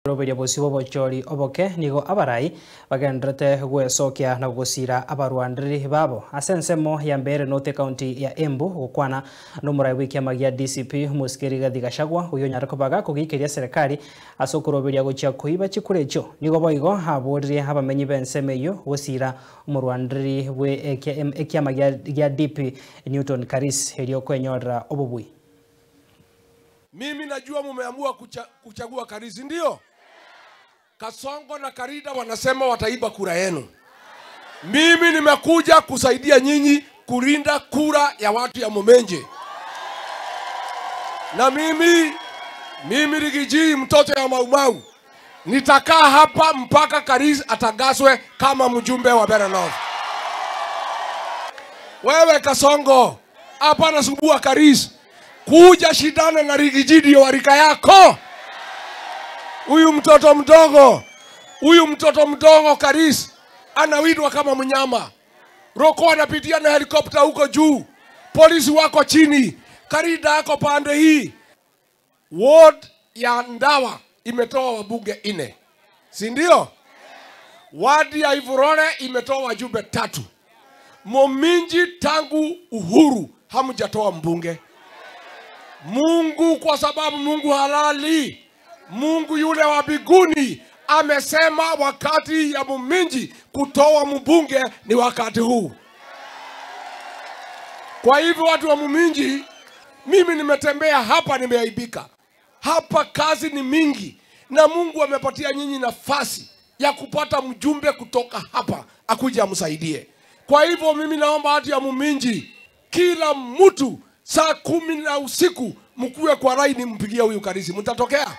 Roberia bosibo bochori oboke nigo abarai bagenderete gwesokia na gusira abarwandiri babo ase ensemo ya Mbeere North County ya Embu gukwana n'omurai w'ikiama gia DCP Musikeri Rigathi Gachagua uyo nyarekobaga kugikeria serikali ase okuroberia gochia kuiba chikura echo nigo boigo aboririe abamenyi b'ensemo eyo gusira omorwandiri bwe ekiama gia DP Newton Karis erio kwenyorera obobui. Mimi najua mumeamua kuchagua Karisi, ndio? Kasongo na Karida wanasema wataiba kura yenu. Mimi nimekuja kusaidia nyinyi kulinda kura ya watu ya Mumenje. Na mimi Rigiji mtoto ya Maumau, nitakaa hapa mpaka Karisi atagaswe kama mjumbe wa Mbeere North. Wewe Kasongo, hapa nasumbua Karisi. Kuja shindana na Rigiji ndio warika yako. Huyu mtoto mdogo Karis anawindwa kama mnyama. Roko anapitia na helikopta huko juu. Polisi wako chini. Karida yako pande hii. Ward ya Ndawa imetoa wabunge 4. Si ndio? Ward ya Ivurore imetoa wajumbe 3. Muminji tangu uhuru hamjatoa mbunge. Mungu, kwa sababu Mungu halali, Mungu yule wa mbinguni amesema wakati ya Muminji kutoa mbunge ni wakati huu. Kwa hivyo watu wa Muminji, mimi nimetembea hapa, nimeaibika. Hapa kazi ni mingi na Mungu amepatia nyinyi nafasi ya kupata mjumbe kutoka hapa akuje amsaidie. Kwa hivyo mimi naomba watu ya Muminji, kila mtu saa 10 na usiku mkuwe kwa laini mpigie huyu Karisi. Mtatokea.